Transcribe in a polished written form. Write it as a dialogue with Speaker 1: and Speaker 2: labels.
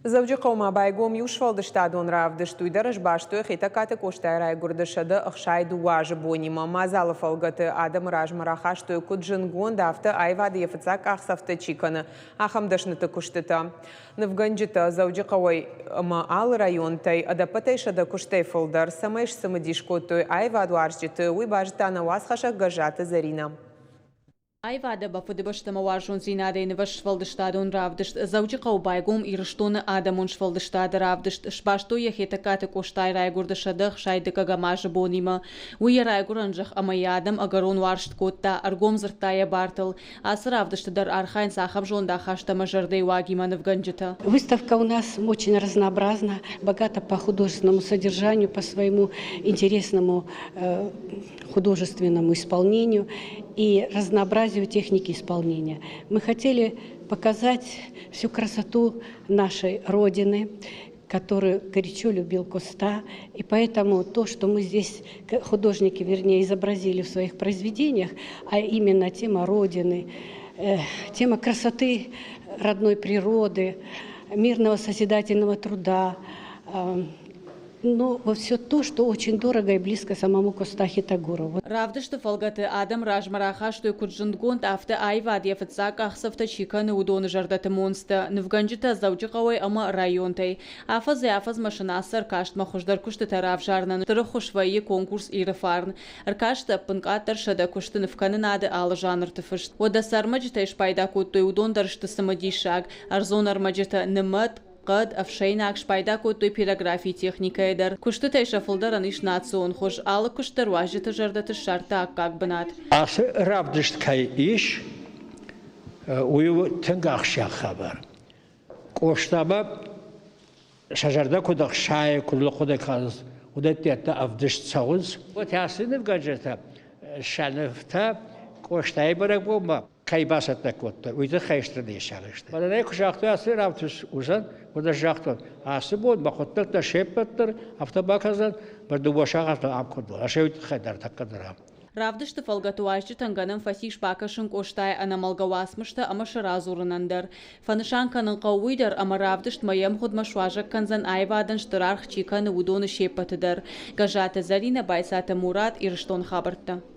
Speaker 1: Дзӕуджыхъӕумӕ байгом иу сфӕлдыстадон равдыст. Уый дӕр сбастой Хетӕгкаты Къостайы райгуырды 162 азы бонимӕ. Мадзалы фӕлгӕты адӕмы размӕ рахастой куыд зындгонд, афтӕ аивады йӕ фыццаг къахдзӕфтӕ чи кӕны, ахӕм дӕсныты куыстытӕ. Нывгӕнджытӕ Дзӕуджыхъӕуӕй ӕмӕ алы районтӕй ӕдӕппӕтӕй 100 куыстӕй фылдӕр цӕмӕй сцымыдис кодтой аивадуарзджыты, уый базыдта нӕ уацхӕссӕг Гӕззаты Зӕринӕ.
Speaker 2: Аивад ӕмӕ Фыдыбӕстӕмӕ уарзондзинадӕй нывӕзт сфӕлдыстадон равдыст Дзӕуджыхъӕуы байгом Ирыстоны адӕмон сфӕлдыстады равдыст. Сбастой йӕ Хетӕгкаты Къостайы райгуырды 169 азы бонимӕ. Уый йӕ райгуырӕн зӕхх ӕмӕ йӕ адӕм ӕгӕрон уарзт кодта, ӕргом дзырдта йӕ бартыл. Ацы равдысты дӕр архайынц ахӕм зондахаст ӕмӕ зӕрдӕйы уагимӕ нывгӕнджытӕ.
Speaker 3: Выставка у нас очень разнообразна, богата по художественному содержанию, по своему интересному художественному исполнению и разнообразию техники исполнения. Мы хотели показать всю красоту нашей Родины, которую горячо любил Коста. И поэтому то, что мы здесь, художники, вернее, изобразили в своих произведениях, а именно тема Родины, тема красоты родной природы, мирного созидательного труда, ну, во все то, что очень дорого и близко самому Коста Хетагурову.
Speaker 2: Равдысты фӕлгӕты адӕм размӕ рахастой куыд зындгонд, афтӕ аивад йӕ фыццаг къахдзӕфтӕ чи кӕны, уыдоны зӕрдӕты монцтӕ, нывгӕнджытӕ Дзӕуджыхъӕуӕй ӕмӕ районтӕй. Афӕдзӕй-афӕдзмӕ сын ацы ӕркастмӕ хуыздӕр куыстытӕ равзарынӕн стыр ӕххуыс вӕййы конкурс Иры фарн. Ӕркасты ӕппынкъаддӕр 100 куысты нывкӕнынады алы жанрты фыст. Уӕдӕ цы ӕрмӕджытӕй спайда кодтой, уыдон дӕр сты цымыдисаг. Ӕрдзон ӕрмӕджытӕ, нымӕт, хъӕд, ӕфсӕйнаг, спайда кодтой пирографийы техникӕйӕ дӕр. Куыстытӕй сӕ фылдӕрӕн ис национ хуыз. Алы куыст дӕр уазджыты зӕрдӕты ссардта аккаг бынат.
Speaker 4: Ацы равдыст кӕй ис, уый у тынг ахсджиаг хабар. Къостамӕ сӕ зӕрдӕ куыд ӕхсайы, куыд хъуыды кӕнынц, уыдӕттӕ ӕвдыст цӕуынц. Вот ацы нывгӕнджытӕ сӕ нывтӕ Къостайы бӕрӕгбонмӕ кӕй бацӕттӕ кодтой, уый тыххӕй стыр диссаг сты. Фӕлӕ нӕ куы загътой, ацы равдыст уыдзӕн, уӕд ӕз загътон, ацы бон мӕ хъуыддӕгтӕ се ппӕт дӕр афтӕ бакӕндзӕн, мӕ дыууӕ сахаты ам куыд уон, ӕз уый тыххӕй дӕр тӕккӕ дӕр ам.
Speaker 2: Равдысты фӕлгӕты уазджытӕн гӕнӕн фӕцис бакӕсын Къостайы ӕнӕмӕлгӕ уацмыстӕ ӕмӕ сӕ радзурынӕн дӕр. Фӕнысан кӕнын хъӕуы уый дӕр, ӕмӕ равдыстмӕ йе мгъуыдмӕ суазӕг кӕндзӕн аивадӕн стыр аргъ чи кӕны, уыдоны се ппӕты дӕр. Гӕззаты Зӕринӕ, Байцаты Мурат, Ирыстоны хабӕрттӕ.